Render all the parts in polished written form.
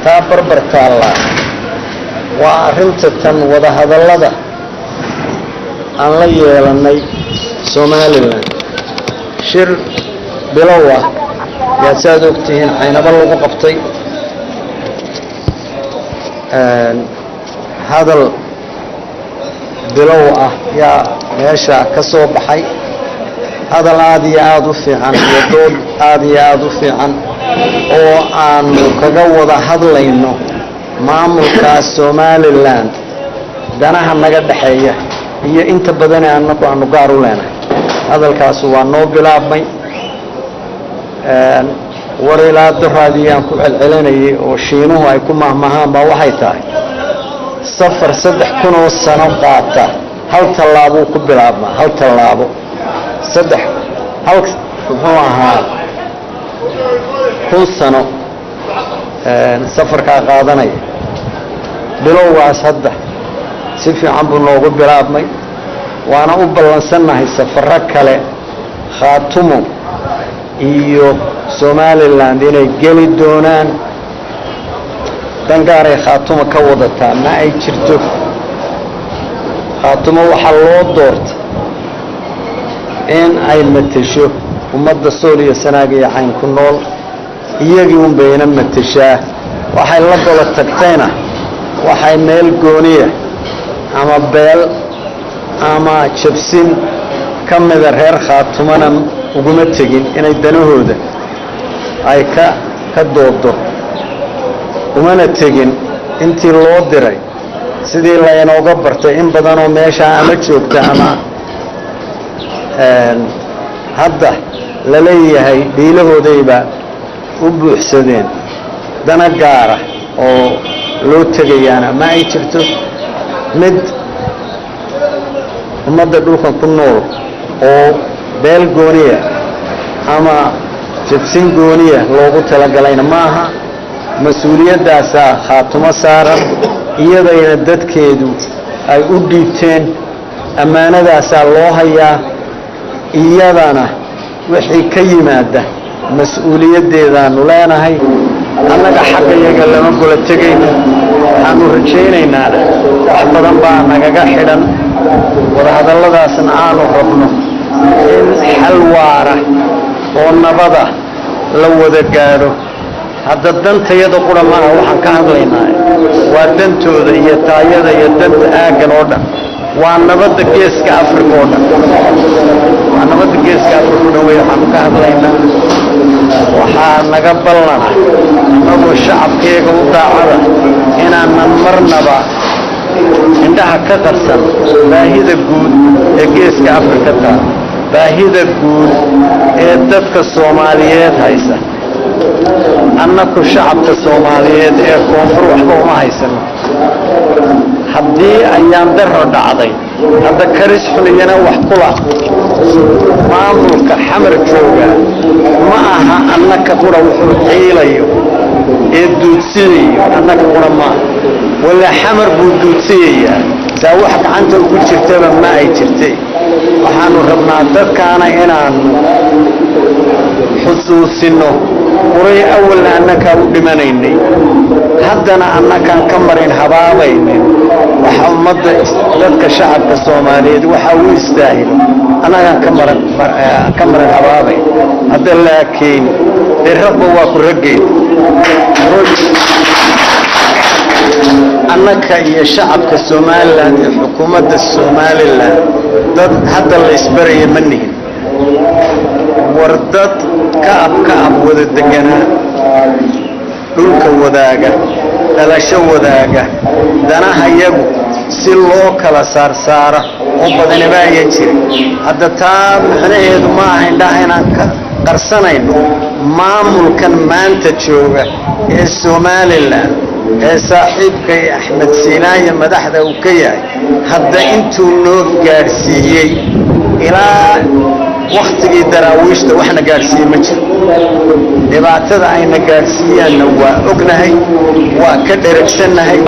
Taa barbar taallaa waa arrinta tan wadahadallada aan la yeelannay Somalilan. Shir bilow ah yaad saaad og tihiin Caynabo lagu qabtay. Hadal bilow ah yaa meesha ka soo baxay, hadal aada iyo aada u fiican iyo dood aada iyo aada u fiican oo aanu kaga wada hadlayno maamulkaa Somalilan, danaha naga dhexeeya iyo inta badane annagu aanu gaar u leenahay. Hadalkaasu waa noo bilaabmay. War ilaa doraadiyaan ku celcelinayay oo Shiinuhu ay ku mahmahaan baa waxay tahay: safar 3000 oo sano qaata hal tallaabuu ku bilaabmaa. Hal tallaabo, saddex hal muxuu ahaa 1000 sano safarkaa qaadanaya. Bilowgaas hadda si fiican buu noogu bilaabmay, waana u ballansannahay safarro kale Khaatumo iyo Somaliland inay geli doonaan. Dan gaaray Khaatumo ka wadataa ma ay jirto. Khaatumo waxaa loo doorta in ay matesho ummadda Sool iyo Sanaag iyo Cayn ku nool, iyagii un bayna mateshaa. Waxay la golo tagtayna waxay meel gooniya ama beel ama jabsin ka mida reer Khaatumana uguma tegin inay danahooda ay ka doodo, umana tegin. Intii loo diray sidii laynooga bartay in badanoo meeshaa ama joogta ama hadda la leeyahay dhiilahoodayba u buuxsadeen, dana gaara oo loo tegayaana ma ay jirto. Mid ummadda dhulkan ku nool oo beel gooniya ama jabsin gooniya loogu talagalayna ma aha. Mas-uuliyaddaasaa Khaatumo saaran, iyadayna dadkeedu ay u dhiibteen, ammaanadaasaa loo hayaa, iyadana wixii ka yimaada mas-uuliyaddeedaanu leenahay. Annaga xagga iyaga lama gola tegayno. Waxaanu rajaynaynaa wax badan baa nagaga xidhan wadahadalladaasna aanu rabno in xal waara oo nabada la wada gaadho. Hadda dantayada qura maaha waxaan ka hadlaynaa, waa dantooda iyo taayada iyo danta aaggan oo dhan, waa nabadda Geeska Africa oo dhan, waa nabadda Geeska Africa o dhan wey waxaanu ka hadlaynaa. Waxaa naga ballana annagoo shacabkeega u daacada inaanan marnaba indhaha ka qarsan baahida guud ee Geeska Afrika taa, baahida guud ee dadka Soomaaliyeed haysa. Annaku shacabka Soomaaliyeed ee koonfur waxba uma haysano. Haddii ayaan daro dhacday hadda karis xun iyana wax kula maamulka Xamar jooga ma aha. Annaka qura wuxuu xiilayo ee duudsinayo annaka qura maaha, walaa Xamar buu duudsiyayaa. Saa wax gacanta ugu jirtaba ma ay jirtay. Waxaanu rabnaa dadkaana inaanu xusuusinno quray awalna annakaa u dhimanaynay, haddana annakaan ka marin habaabaynin. Waxa ummadda dadka shacabka Soomaaliyeed waxa uu istaahilo annagaan ka marin habaabayn hadda, laakiin dee ragba waa ku raggeed. Annaka iyo shacabka Somalilan iyo xukuumadda Somalilan dad hadda la isbaraya ma nihin. War dad ka ab ka ab wada deganaa, dhulka wadaaga, dhalasho wadaaga, danaha yagu si loo kala saarsaara oo badaniba ayan jirin. Hadda taa macnaheedu ma aha indhaha inaan ka qarsanayno maamulkan maanta jooga ee Somalilan ee saaxiibkay Axmed Siinaaya madaxda uu ka yahay. Hadda intuu noo gaadhsiiyey ilaa wakhtigii Daraawiishta waxna gaadhsiiye ma jiro. Dhibaatada ayna gaadhsiiyaanna waa ognahay, waa ka dheragsannahay.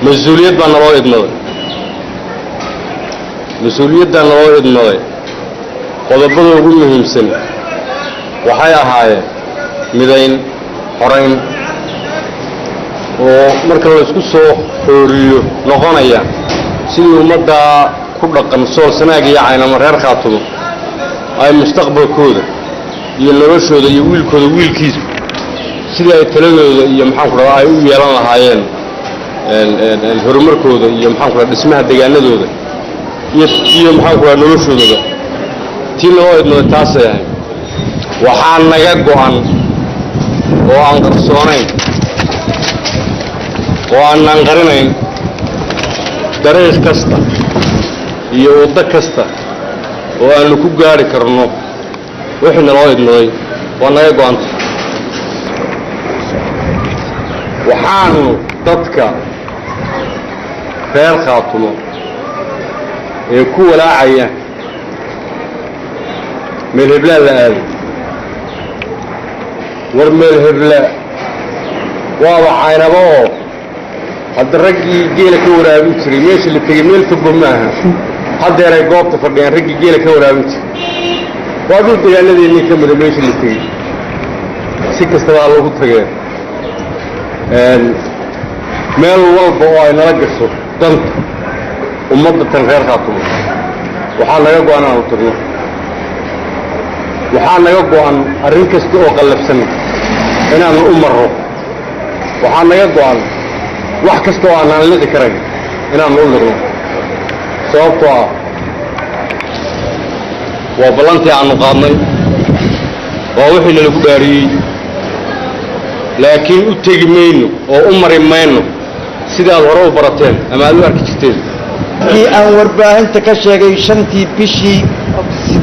Mas-uuliyad baa naloo idmaday, mas-uuliyaddaa naloo idmaday. Qodobada ugu muhiimsan waxay ahaayeen midayn, xorayn Oo marka la isku soo xooriyo noqonaya sidii ummaddaa ku dhaqan Sool, Sanaag iyo Caynama, reer Khaatumo, ay mustaqbalkooda iyo noloshooda iyo wiilkooda wiilkiisa sidii ay taladooda iyo, maxaan ku dhadaa, ay u yeelan lahaayeen horumarkooda iyo, maxaan ku dhaha, dhismaha deegaanadooda iyo, maxaan ku dhaha, noloshoodaba. Tii naloo idmaday taasay ahayd. Waxaa naga go'an oo aan qarsoonayn oo aanaan qarinayn, dariiq kasta iyo waddo kasta oo aanu ku gaadhi karno wixii naloo idmaday waa naga go'anta. Waxaanu dadka reer Khaatumo ee ku walaacaya meel heblaa la aaday, war meel hebla waaba Caynabo, oo hadda raggii geela ka waraabin jiray meesha la tegey meel fogba maaha. Haddeeray goobta fadhiyaan raggii geela ka waraabin jiray. Waa dhul degaanadeennii ka mida meesha la tegey, si kastabaa lagu tagee. Meel walba oo ay nala gasho danta ummadda tan reer Khaatumo, waxaa naga go'an aanu tagno. Waxaa naga go'an arrin kasta oo qallafsan inaannu u marro. Waxaa naga go'an wax kasta oo aanaan liqi karayn inaannu u liqno, sababtoo ah waa ballantii aannu qaadnay, waa wixii nalagu dhaariyey. Laakiin u tegi mayno oo u mari mayno sidii aad hore u barateen ama aad u arki jirteen. Kii aan warbaahinta ka sheegay 5-tii bishii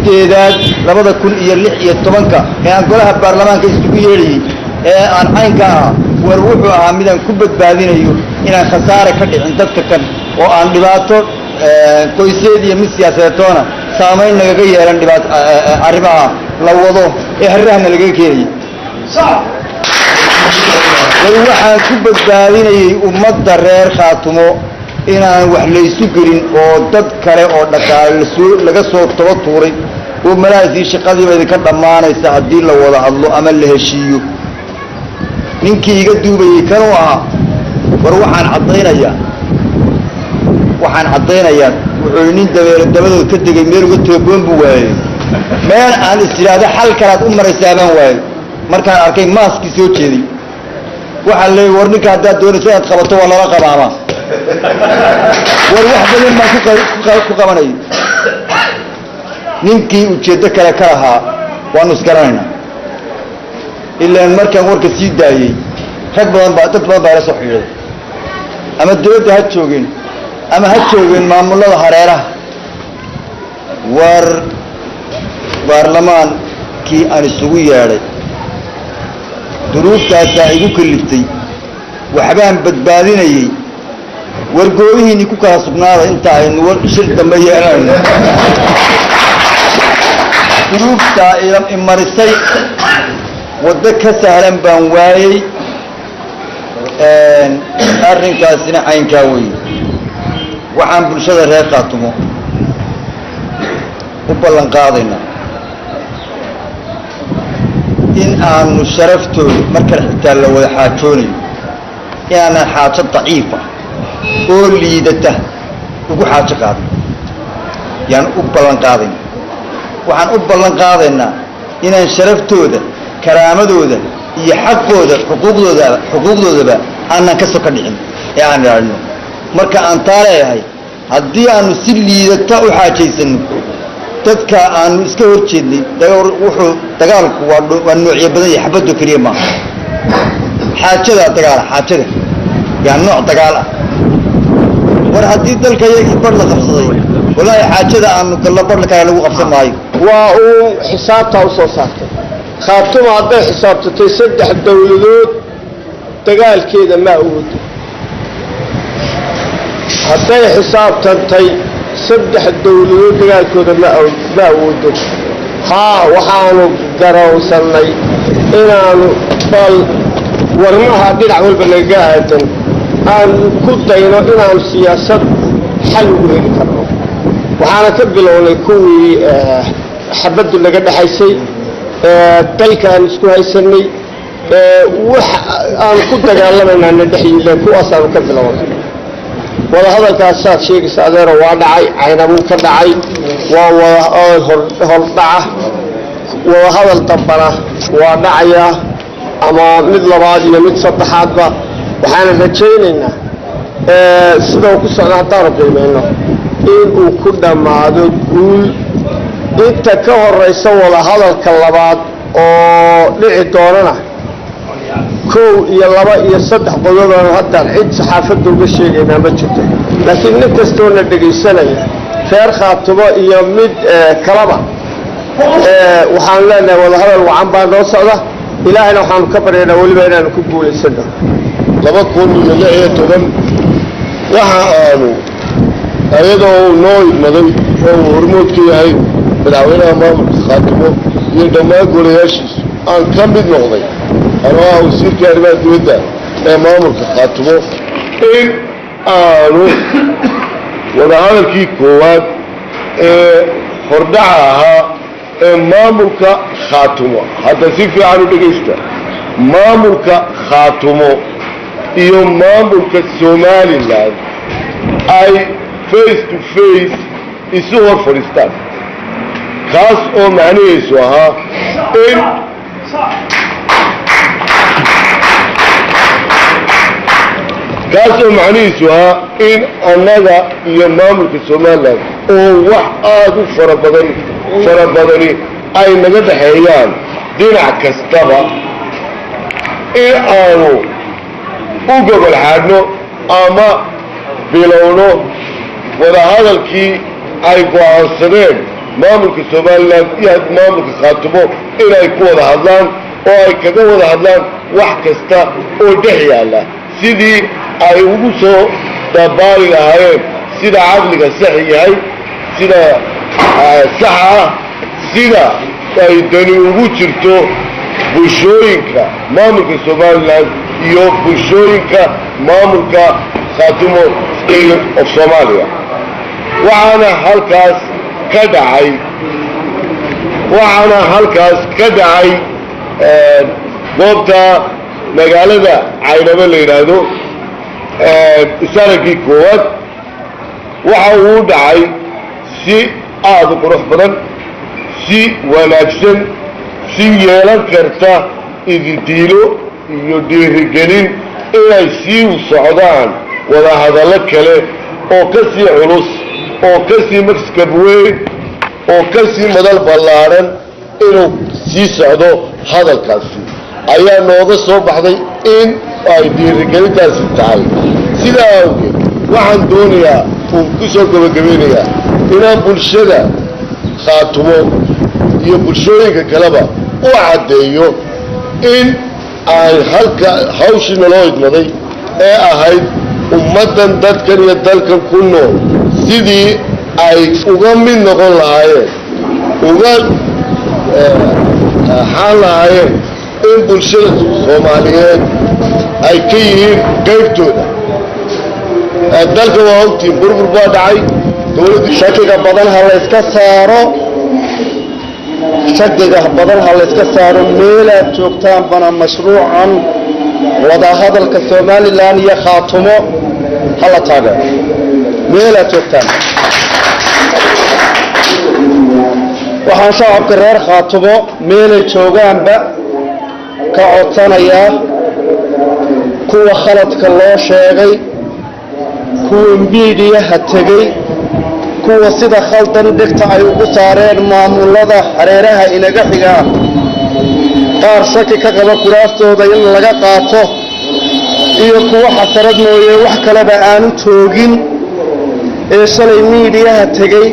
8-aad 2016-ka ee aan golaha baarlamaanka isugu yeedhayey ee aan caynka ahaa, war wuxuu ahaa midaan ku badbaadinayo inaan khasaare ka dhicin dadka kan oo aan dhibaato qoyseed iyo mid siyaasadeetoona saamayn nagaga yeelan dhibaat arrimaha la wado ee harrahana lagaga keenayay. War waxaan ku badbaadinayay ummadda reer Khaatumo inaan wax laysu gelin oo dad kale oo dhaqaale lasoo laga soo toba tuuray oo malahaysii shaqadiiba idinka dhammaanaysa haddii la wada hadlo ama la heshiiyo. Ninkii iga duubayey kanuu ahaa. War waxaan caddaynayaa, wuxuu nin dabeelo dabadood ka degay meel uga tooboon buu waayey. Meel aan is idhaahdo xal kalaad u maraysaa baan waayey markaan arkay maaskii soo jeeday. Waxaa leeyay, war ninka haddaad doonayso inaad qabato waa lala qabaamaa. War wax badan baan ku qabanayay. Ninkii ujeeddo kale ka lahaa waanu isgaranaynaa. Ilaan markaan warka sii daayey rag badan baa, dad badan baa ila soo xidhiiday, ama dawladda ha joogeen ama ha joogeen maamulada hareeraha. War baarlamaankii aan isugu yeedhay duruuftaasaa igu kaliftay, waxbaan badbaadinayey. War goobihiinii ku kala sugnaada inta aynu war shir dambe yeelanayno. Duruuftaa imarisay, waddo ka sahlan baan waayey. Arrinkaasina caynkaa weeye. Waxaan bulshada reer Khaatumo u ballan qaadaynaa in aanu sharaftooda markan xitaa la wada xaajoonayo inaanan xaajo daciifa oo liidata ugu xaajo qaadin yaan u ballan qaadayna. Waxaan u ballan qaadaynaa inaan sharaftooda, karaamadooda iyo xaqooda, xuquuqdoodaba aanan ka soka dhicin ee aan ilaalino. Marka aan taa leeyahay, haddii aanu si liidata u xaajaysano dadka aanu iska hor jeednay, wuxuu dagaalku waa noocyo badan yahay, xabaddo keliya maaha. Xaajadaa dagaala, xaajada yaa nooc dagaal ah. War haddii dalka iyagii bar la qabsaday, wallaahi xaajada aanu gallo bar kale lagu qabsan maayo. Waa uu xisaabtaa u soo saartay Khaatuma. Hadday xisaabtatay saddex dowladood dagaalkeeda ma awoodo, hadday xisaabtantay saddex dowladood dagaalkooda ma awoodo. Haa, waxaanu garowsannay inaanu bal warmaha dhinac walba nagaga aadan aanu ku dayno inaanu siyaasad xal ugu heli karno. Waxaana ka bilownay kuwii xabaddu naga dhexaysay, dalka aan isku haysanay. Wax aanu ku dagaalamaynaa dhexyiile kuwaasaanu ka bilownay wadahadalkaas. Saad sheegaysa, adeero, waa dhacay, Caynabuu ka dhacay. Waa wadahadal hordhaca. Wadahadal dambana waa dhacayaa, ama mid labaad iyo mid saddexaadba. Waxaana rajaynaynaa, sida uu ku socdo haddaanu qiimayno, inuu ku dhammaado guul. Inta ka horaysa wadahadalka labaad oo dhici doonana, kow iyo laba iyo saddex qodoboon haddaan cid saxaafadda uga sheegaynaa ma jirto, laakiin nin kastoona dhegaysanaya, reer Khaatumo iyo mid kalaba, waxaanu leenahay wadahadal wacan baa noo socda. Ilaahayna waxaanu ka baryaynaa weliba inaanu ku guulaysano. 2016 waxa aanu, iyadoo uu noo idmaday oo uu hormood ka yahay madaxweynaha maamulka Khaatumo iyo dhammaan golayaashiisu, aan ka mid noqday anoo ah wasiirka arrimaha dibadda ee maamulka Khaatumo, in aanu wadahadalkii koowaad ee hordhaca ahaa ee maamulka Khaatumo, hadda si fiican u dhegaysta, maamulka Khaatumo iyo maamulka Somaliland ay face to face isu hor fadhiistaan, kaas oo macnihiisu ahaa in kaas oo macnihiisu ahaa in annaga iyo maamulka Somaliland oo wax aada u fara badan fara badani ay naga dhexeeyaan dhinac kastaba, in aanu u gogol xaadhno ama bilowno wadahadalkii ay go'aansadeen maamulka Somaliland iyo maamulka Khaatumo inay ku wada hadlaan oo ay kaga wada hadlaan wax kasta oo dhex yaalla, sidii ay ugu soo dabaali lahaayeen sida caqliga sax yahay, sida saxa ah, sida ay dani ugu jirto bulshooyinka maamulka Somaliland iyo bulshooyinka maamulka Khaatumo State of Somalia. Waxaana halkaas ka dhacay goobta magaalada Caynabo la yidhaahdo isaraggii koowaad. Waxa uu dhacay si aada u qurux badan, si wanaagsan, si yeelan karta ididiilo iyo dhiirigelin inay sii socdaan wadahadallo kale oo ka sii culus, oo ka sii maxkab weyn, oo ka sii madal ballaadhan inuu sii socdo hadalkaasi ayaa nooga soo baxday in ay dhiirigelintaasi tahay. Sidaa awgeed waxaan doonayaa uu ku soo gebagabeynayaa inaan bulshada Khaatumo iyo bulshooyinka kaleba u caddeeyo in ay halka hawshii naloo idmaday ee ahayd ummaddan, dadkan iyo dalkan ku nool sidii ay uga mid noqon lahaayeen, uga ahaan lahaayeen in bulshada Soomaaliyeed ay ka yihiin qaybtooda dalka. Waa ogtiin, burbur baa dhacay dowladdu. Shakiga badan ha layska saaro, shakiga badan ha layska saaro. Meelaad joogtaanbana mashruucan wadahadalka Somaliland iyo Khaatumo ha la taageero meelaad joogtaan. Waxaan shacabka reer Khaatumo meelay joogaanba ka codsanayaa, kuwa khaladka loo sheegay, kuwa miidiyaha tegey, kuwa sida khaldan dhegta ay ugu saareen maamulada hareeraha inaga xigaa, qaar shaki ka qaba kuraastooda in laga qaato iyo kuwo xasarad mooye wax kaleba aanu joogin ee shalay miidiyaha tegey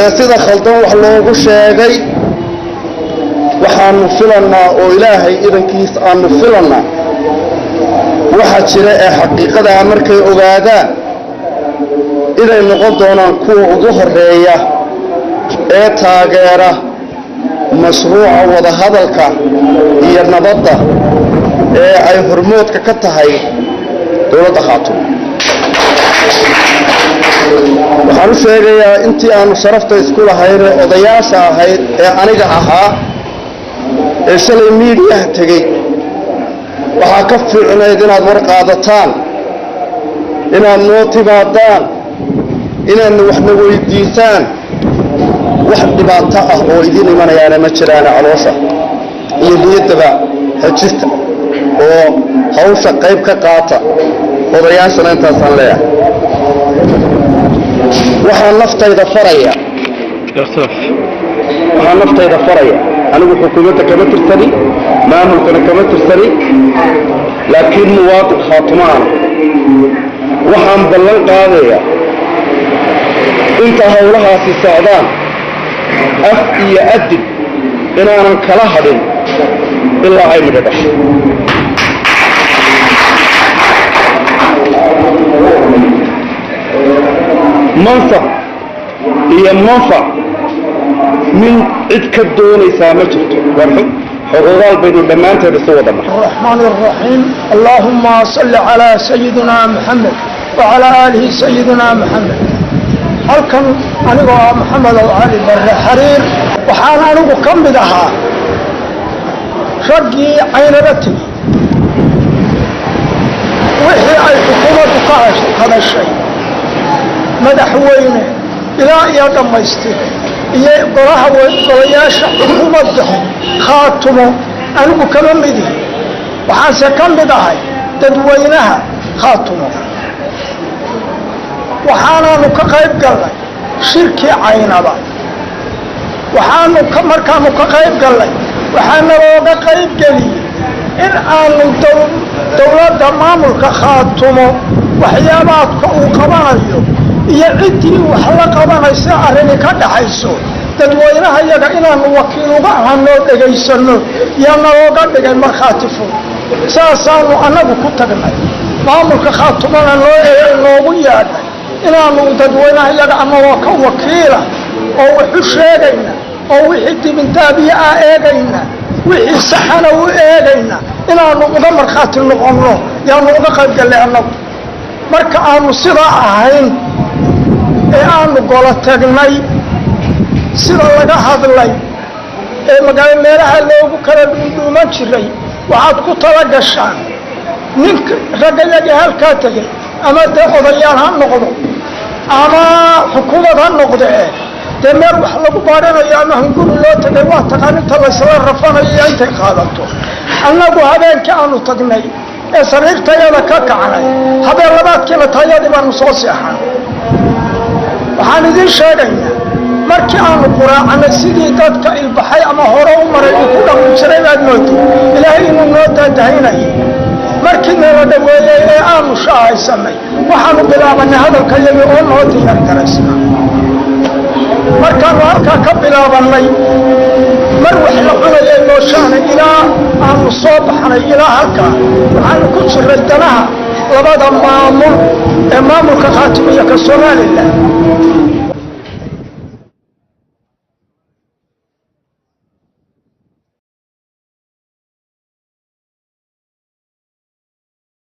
ee sida khaldan wax loogu sheegay, waxaanu filannaa oo Ilaahay idankiis aanu filannaa waxa jira ee xaqiiqadaa markay ogaadaan inay noqon doonaan kuwa ugu horreeya ee taageera mashruuca wadahadalka iyo nabadda ee ay hormoodka ka tahay dowladda Khaatumo. Waxaan u sheegayaa intii aanu sharafta isku lahayn ee odayaasha ahayd ee aniga ahaa ee shalay miidiyaha tegey. Waxaa ka fiicnayd inaad war qaadataan, inaad noo timaadaan, inaadna waxna weydiisaan. Wax dhibaato ah oo idiin imanayaana ma jiraana, caloosha iyo niyaddaba xejista oo hawsha qayb ka qaata. Odayaashana intaasaan leeyahay. Waxaan naftayda faraya, waxaan naftayda faraya, anigu xukuumadda kama tirsani, maamulkana kama tirsani, laakiin muwaadin Khaatumaana waxaan ballan qaadayaa inta howlahaasi socdaan af iyo adib inaanan kala hadhin ilaa ay midho dhasho. Mansab iyo manfac min cid ka doonaysaa ma jirto, war xogogaal baynu dhammaanteed isu wada nahay. الرحمن الرحيم. اللهم صل على سيدنا محمد وعلى آله سيدنا محمد. Halkan anigoo ah Maxamed ow Cali Barre Xariir, waxaan anigu ka mid ahaa raggii Caynaba tegey. Wixii ay xukuumaddu ka hadashay, madaxweyne ilaa iyo dhammaystir iyo golaha golayaasha xukuumadda Khaatumo, anigu kama midihi, waxaanse ka mid ahay dadweynaha Khaatumo. Waxaanaanu ka qayb gallay shirkii Caynaba. Waxaanu markaanu ka qayb gallay, waxaa nalooga qayb geliyey in aanu dowladda maamulka Khaatumo waxyaabaadka uu qabanayo iyo ciddii wax la qabanaysa arrini ka dhaxayso dadweynaha yaga inaanu wakiil uga ahanoo dhegaysanno yaa nalooga dhigay markhaati fur. Saasaanu annagu ku tagnay, maamulka Khaatumona noo noogu yeedhay inaanu dadweynaha yaga annagoo ka wakiila oo waxu sheegayna oo wixii dibindaabiye ah eegayna, wixii saxana u eegayna, inaanu uga markhaati noqonno yaanu uga qayb gallay annagu. Marka aanu sidaa ahayn ee aanu golo tagnay, sida laga hadlay ee magaalo meelaha loogu kala dhuundhuuman jiray, waxaad ku tala gashaan ninka raggayagii halkaa tegey, ama dee odayaal ha noqdo ama xukuumad ha noqdee, dee meel wax lagu baadhanayo ama hunguri loo tegay waa taqaan inta laysla rafanayo iyo intay qaadato. Annagu habeenkii aanu tagnay ee sariirtayada ka kacnay, habeen labaadkiina tayadii baanu soo seexan. Waxaan idiin sheegaynaa, markii aanu quraacnay, sidii dadka ilbaxay ama hore u maray uu ku dhaqmi jiray baad mooday Ilaahay inuu noo daadahinayay. Markii nala dhaweeyey ee aanu shaahaysanay, waxaanu bilaabanay hadalkayagii oo noo diyaar garaysnaa. Markaanu halkaa ka bilaabannay, mar wax la cunayay mooshaana, ilaa aanu soo baxnay ilaa halkaa waxaanu ku jiray danaha labada maamul ee maamulka Khaatimiya ka Somalilan.